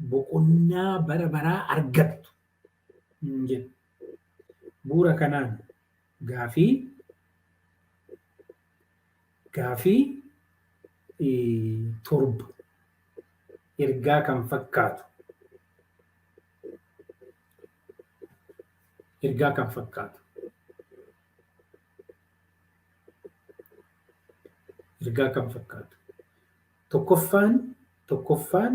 Boqonnaa bara baraa argattu jedha. Bu'uura kanaan gaafii gaafii 7 ergaa kan fakkaatu ergaa kan fakkaatu ergaa kan fakkaatu tokkoffaan tokkoffaan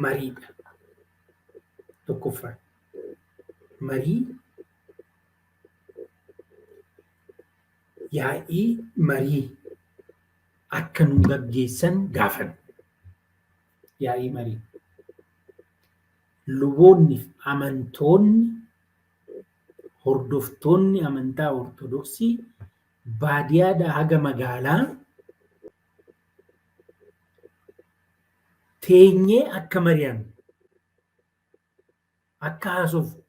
mariidha. Tokkoffaan marii yaa'ii marii akka nu gaggeessan gaafanna. Yaa'ii marii. Luboonni fi amantoonni hordoftoonni amantaa Ortodoksii baadiyaadhaa haga magaalaa teenyee akka mari'annu, akka haasofnu,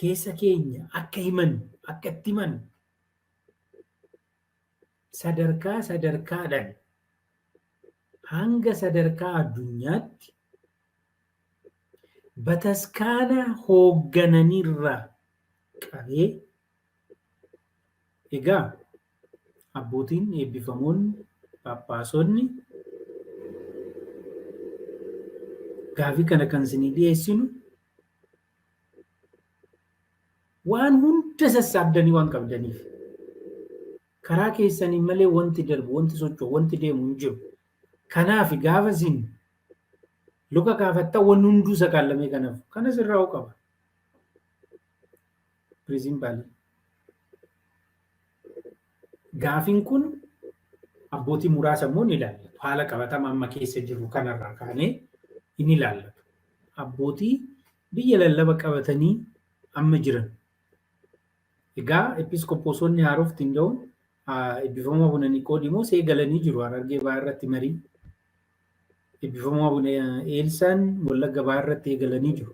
keessa keenya akka himannu, akka itti himannu sadarkaa sadarkaadhaan hanga sadarkaa addunyaatti bataskaana hooggananirraa qabee egaa abbootiin eebbifamoonni phaaphaasonni gaafii kana kan isinii dhiyeessinu waan hunda sassaabdanii waan qabdaniif karaa keessaniin malee wanti darbu wanti socho'u wanti deemu hin jiru. Kanaaf gaafa isin luka kaafattan wanni hunduu sakaallamee kanaaf kana sirraa'uu qaba. Piriizimpaalii. Gaafiin kun abbootii muraasa immoo ni ilaallatu. Haala qabatama amma keessa jirru kanarraa kaanee hin ilaallatu. Abbootii biyya lallaba qabatanii amma jiran. Egaa episkopoosonni haarofti hin ga'uun eebbifamoo Abuna Niqoodimoos eegalanii jiru Harargee Bahaa irratti marii. Eebbifamoo Abuna Eelsaan Wallagga Bahaa irratti eegalanii jiru.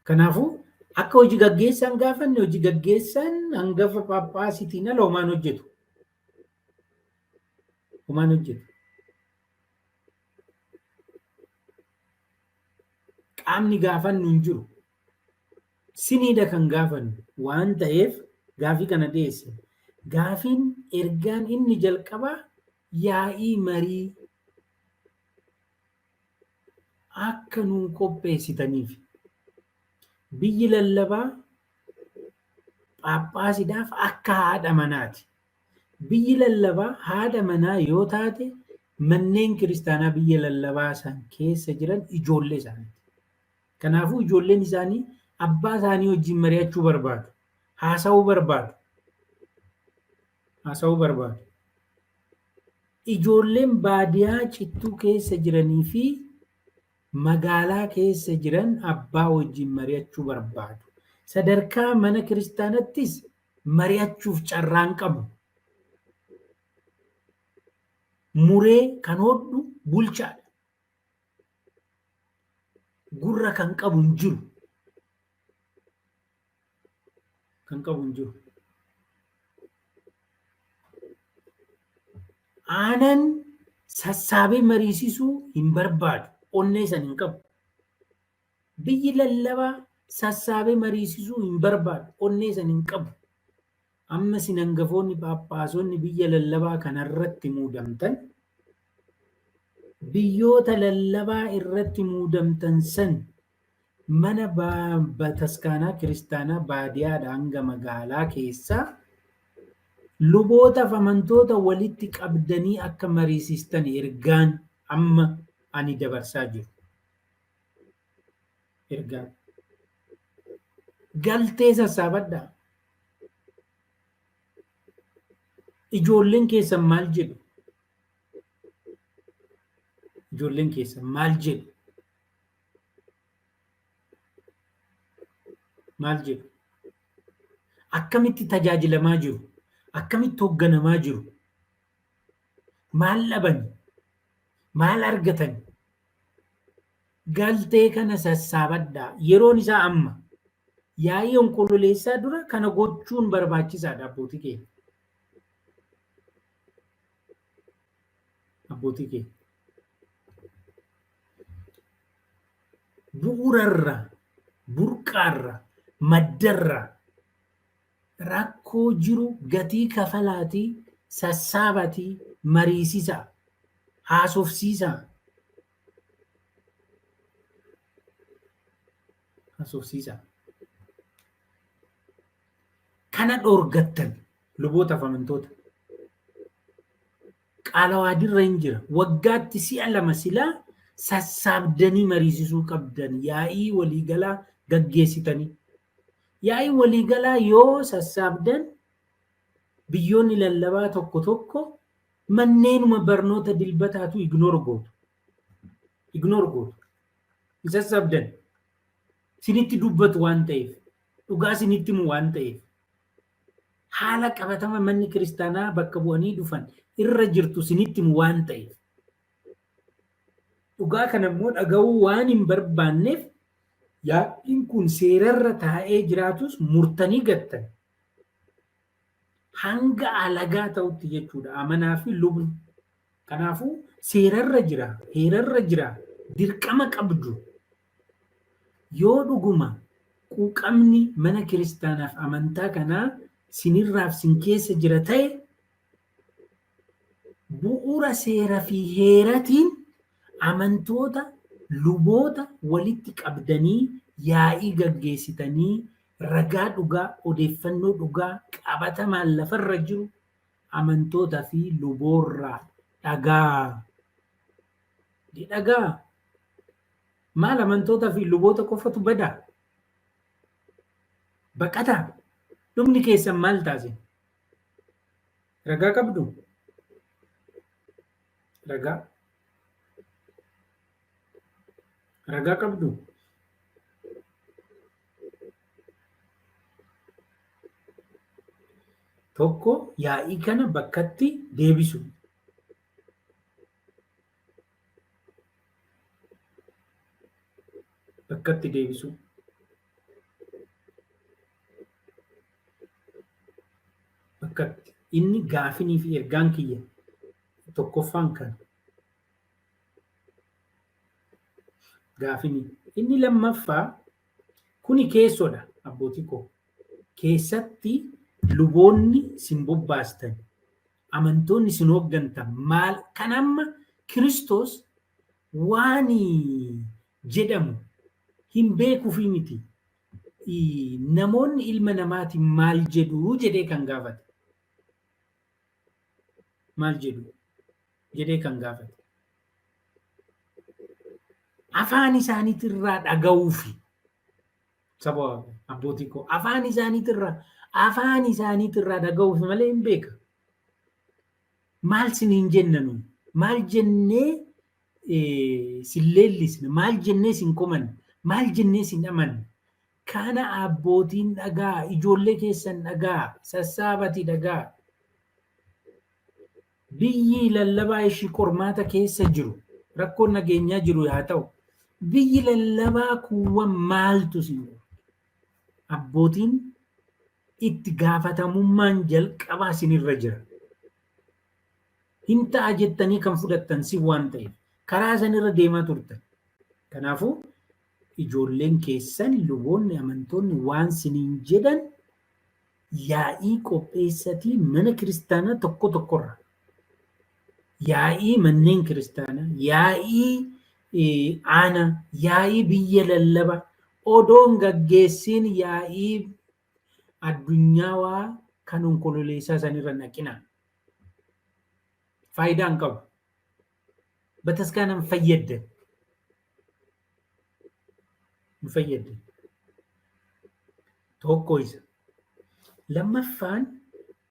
Kanaafuu akka hojii gaggeessaan gaafanne hojii gaggeessaan hangafa Phaaphaasiitiin ala homaan hojjetu. Homaan hojjetu. Qaamni gaafannu hin jiru. Siniidha kan gaafannu waan ta'eef gaafii kana dhiyeessine. Gaafiin ergaan inni jalqabaa yaa'ii marii akka nuu qopheessitaniif. Biyyi lallabaa Phaaphaasiidhaaf akka haadha manaati. Biyyi lallabaa haadha manaa yoo taate manneen kiristaanaa biyya lallabaa san keessa jiran ijoollee isaaniiti. Kanaafuu ijoolleen isaanii abbaa isaanii wajjin mari'achuu barbaadu. Haasa'uu barbaadu. Haasa'uu barbaadu. Ijoolleen baadiyaa cittuu keessa jiranii fi magaalaa keessa jiran abbaa wajjin mari'achuu barbaadu. Sadarkaa mana kiristaanattis mari'achuuf carraan qabu. Muree kan hodhu bulchaadha. Gurra kan qabu hin jiru. Kan qabu hin jiru. Aanan sassaabee mariisisuu hin barbaadu. Onnee san hin qabu. Biyyi lallabaa sassaabee mariisisuu hin barbaadu. Onnee san hin qabu. Amma isin hangafoonni Phaaphaasonni biyya lallabaa kanarratti muudamtan, biyyoota lallabaa irratti muudamtan san mana bataskaanaa kiristaanaa baadiyaadha hanga magaalaa keessaa lubootaaf amantoota walitti qabdanii akka mariisistan ergaan amma ani dabarsaa jiru. Ergaan. Galtee sassaabadhaa. Ijoolleen keessan maal jedhu? Ijoolleen keessan maal jedhu? Maal jedhu? Akkamitti tajaajilamaa jiru? Akkamitti hoogganamaa jiru? Maal dhaban? Maal argatan? Galtee kana sassaabadhaa. Yeroon isaa amma. Yaa'ii Onkololeessaa dura kana gochuun barbaachisaadha abbootii keenya. Abbootii keenya. Bu'uurarra, burqaarra, maddarra rakkoo jiru gatii kafalaatii sassaabatii mariisisaa, haasofsiisaa. Haasofsiisaa. Kana dhoorgattan lubootaaf amantoota. Qaalawaadirra hin jira. Waggaatti si'a lama silaa sassaabdanii mariisisuu qabdan yaa'ii waliigalaa gaggeessitanii. Yaa'ii waliigalaa yoo sassaabdan biyyoonni lallabaa tokko tokko manneenuma barnoota dilbataatu ignore gootu. Ignore gootu. Hin sassaabdan. Sinitti dubbatu waan ta'eef. Dhugaa sinitti himu waan ta'eef. Haala qabatama manni kiristaanaa bakka bu'anii dhufan irra jirtu sinitti himu waan ta'eef. Dhugaa kana immoo dhaga'uu waan hin barbaanneef yaa'iin kun seerarra taa'ee jiraatus murtanii gattan. Hanga alagaa ta'utti jechuudha amanaa fi lubni. Kanaafuu seerarra jira, heerarra jira, dirqama qabdu. Yoo dhuguma quuqamni mana kiristaanaaf amantaa kanaa sinirraaf sin keessa jira ta'e bu'uura seera fi heeratiin amantoota luboota walitti qabdanii yaa'ii gaggeessitanii ragaa dhugaa, odeeffannoo dhugaa qabatamaan lafarra jiru amantoota fi luboorraa dhagaa. Dhagaa. Maal amantoota fi luboota qofatu badaa? Baqataa? Dhumni keessan maal taase? Ragaa qabdu? Ragaa? Ragaa qabdu? Tokko yaa'ii kana bakkatti deebisu. Bakkatti deebisuu. Bakkatti. Inni gaafinii fi ergaan kiyya tokkoffaan kana. Gaafinii. Inni lammaffaa kuni keessoodha abbootii koo. Keessatti luboonni sin bobbaastan, amantoonni sin hooggantan maal kan amma Kiristoos waan jedhamu hin beekuufii miti. Namoonni ilma namaatiin maal jedhu jedhee kan gaafate. Maal jedhu jedhee kan gaafate. Afaan isaaniitirraa dhaga'uufi. Saba abbootii koo afaan isaaniitirraa afaan isaaniitirraa dhaga'uufi malee hin beeka. Maal siniin jenna nuyi? Maal jennee sin leellisna? Maal jennee sin komanna? Maal jennee sin amanna? Kana abbootiin dhagaa, ijoollee keessan dhagaa, sassaabati dhagaa. Biyyi lallabaa ishii qormaata keessa jiru, rakkoon nageenyaa jiru haa ta'u, biyyi lallabaa kuuwwan maaltu sin godha? Abbootiin itti gaafatamummaan jalqabaa sinirra jira. Hin ta'a jettanii kan fudhattan sin waan ta'eef karaa sanirra deemaa turtan. Kanaafuu ijoolleen keessan luboonni amantoonni waan siniin jedhan yaa'ii qopheessatii mana kiristaanaa tokko tokkorra yaa'ii manneen kiristaanaa, yaa'ii aanaa, yaa'ii biyya lallaba odoon gaggeessiin yaa'ii addunyaawaa kan onkololeessaa sanirra naqina. Faayidaa hin qabu. Bataskaana hin fayyaddan. Hin fayyaddan. Tokko isa. Lammaffaan